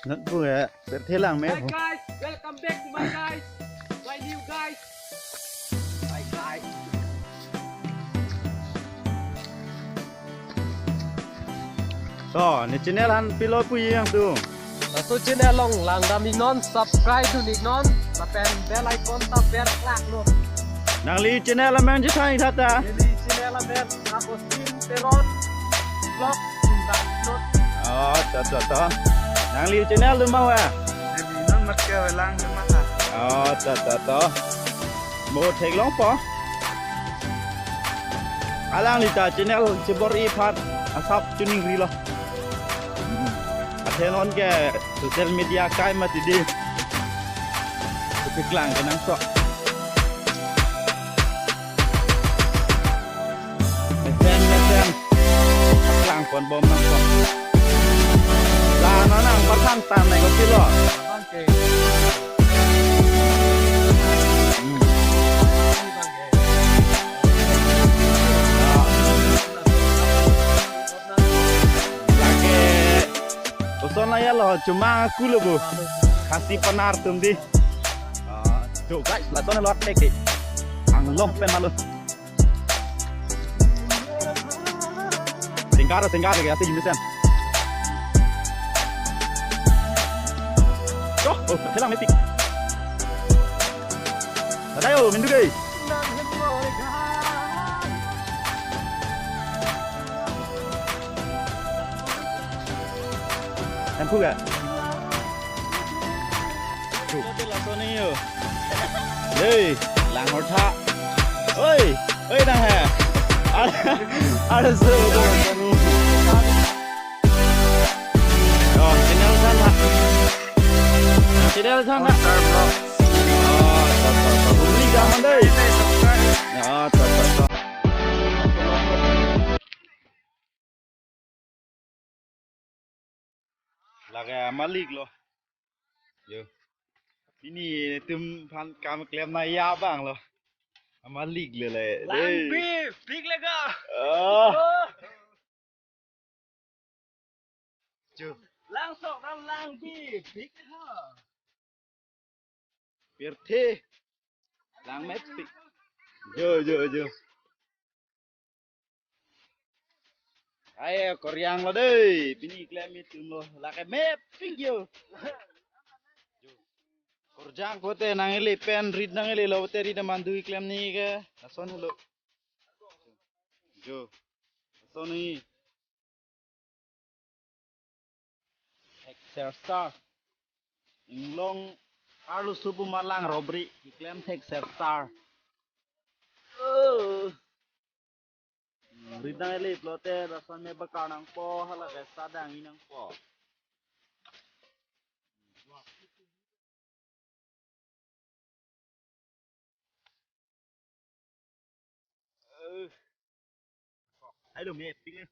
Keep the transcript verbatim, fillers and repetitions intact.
Nat bu ya, pirthe lang me. Hi guys, welcome back to my guys, my new guys. Hi guys. So, ne channel aphan pilo puji nangtum? Laso channel along langdam iknon, subscribe dun iknon, lapen bell icon ta berklaknon. Nangli channel amen chethan tha ta? Neli channel amen Agustin Teron Vlog, langdam iknon. Oh, to, to, to. Nangli channel atum ma wa? Neli non mat ke welang ke mata. Oh, to, to, to. Mo theklongpo. Alangli ta channel chebor-i aphan asap chuning rilo. Athe non ke social media kai mati di. Kepiklang kenangsot. Mesen, mesen. Lang pon bom nangkok. La non nangpathan tang nai kopilo. Hmm. Lake, koson la ya lo, chomang aku lo bu. Khasi Pahar atum di. Ah, jo guys, lason lo atheke. Anglong pen malo. Singkar, singkar lagi, asik junisan. Toh, oh, selang mepik. Tadayo, mindu gay. Empu ga? Tuh. Langsung nih, yo. Hei, langhor tha. Oi, oi, nang he. Ada, ada se. Yo, channel sana. Channel sana. Oh, to, to, to. Beli jangan deh. Ya, to, to, to. Lake amalik lo. Yo. Pini netum aphan kam klem nangji abang lo. Amalik le le. Langbi, pik lega. Oh. Chu. Langsok dan langbi, pik ha. Pirthe. Lang mepik. Jo, jo, jo. Ai, koryang lo dei. Pini klem itum lo. Lake mepik yo. Korjang kote nangli pen rit nangli lo te rit mandu klem ni ke. Lason lo. Jo. Lason ni. Thek ser star. Inglong arlo supu malang robri, keklem thek ser star. Oh. Rit nangli pulote, lason me bakar nangpo, hala ke sa dang-i nangpo. Eh. Aduh, mepik ya.